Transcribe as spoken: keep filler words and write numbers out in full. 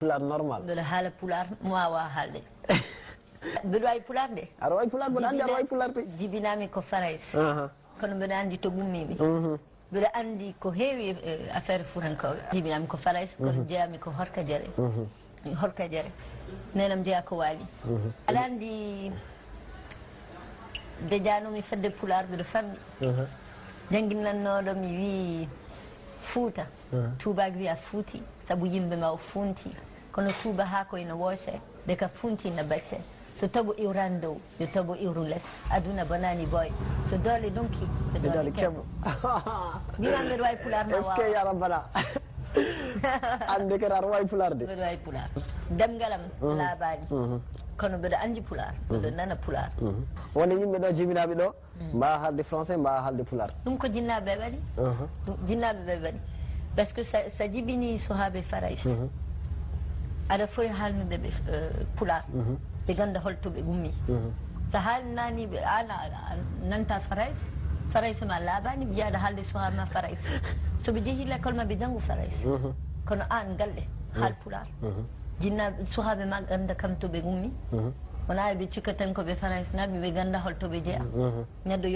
Pulaar normal. Mbeɗa haala pulaar, mi waawaa haalde. Mbeɗa waawi pulaar de. Aɗa waawi pulaar, mbeɗa anndi aɗa waawi pulaar de. Jibinaa-, jibinaami ko Farayse. Aha. Kono mbeɗa anndi to ɓummiimi. Mhm. Mbeɗa anndi ko heewi, eh, affaire fuutankooɓe. Jibinaami ko Farayse, kono mhm, jeyaami ko Horkajere. Mhm. Horkajere. Neenam jeyaa ko waali. Mhm. Aɗa anndi nde njahnoomi fedde pulaar, mbeɗa famɗi. Mhm. Jannginannooɗo mi wii, Fuuta. Mhm. Tuubaak wiya fuuti, sabu yimɓe ma o fuunti. Kono tuuba haa ko ina wooce, de ka fuunti na becce. So toɓo iwran dow, yo toɓo iwru les. Aduna bonaani boy. So doole donki, yo doole keɓo. Mbima mbeɗa waawi pulaar ma. Est-ce que waawa? Ya Rabbana. An ndekete aɗa waawi pulaar de. Mbeɗa waawi pulaar. Demngal am mhm, laabaani. Mhm. Kono mbeɗa anndi pulaar, mbeɗa mhm, nana pulaar. Mhm. Wonde yimɓe ɗo, jibinaaɓe ɗo, mm, mbaawa haalde français, mbaawa haalde pulaar. Ɗum ko jinnaaɓe ɓe waɗi. Mhm. Ɗum jinnaaɓe ɓe waɗi. Parce que sa, sa jibinii suhaaɓe Farayse, mhm, aɗa foti haalnude ɓe, eh, pulaar. Mhm. Ɓe ngannda hol to ɓe ummii. Mhm. Sa haalnaani ɓe, aan a, a, a nanta Farayse, Farayse ma laabaani, mbiya aɗa haalde suhaaɓe ma Farayse. So ɓe njehii l'école ma ɓe njanngu Farayse. Mhm. Kono aan galle, haal mhm, pulaar. Mhm. Jinnaaɓe, suhaaɓe ma ngannda kam to ɓe ummii. Mhm. Wonaa ɓe cikka tan ko ɓe Faraysenaaɓe, ɓe ngannda hol to ɓe jeyaa. Mhm. Neɗɗo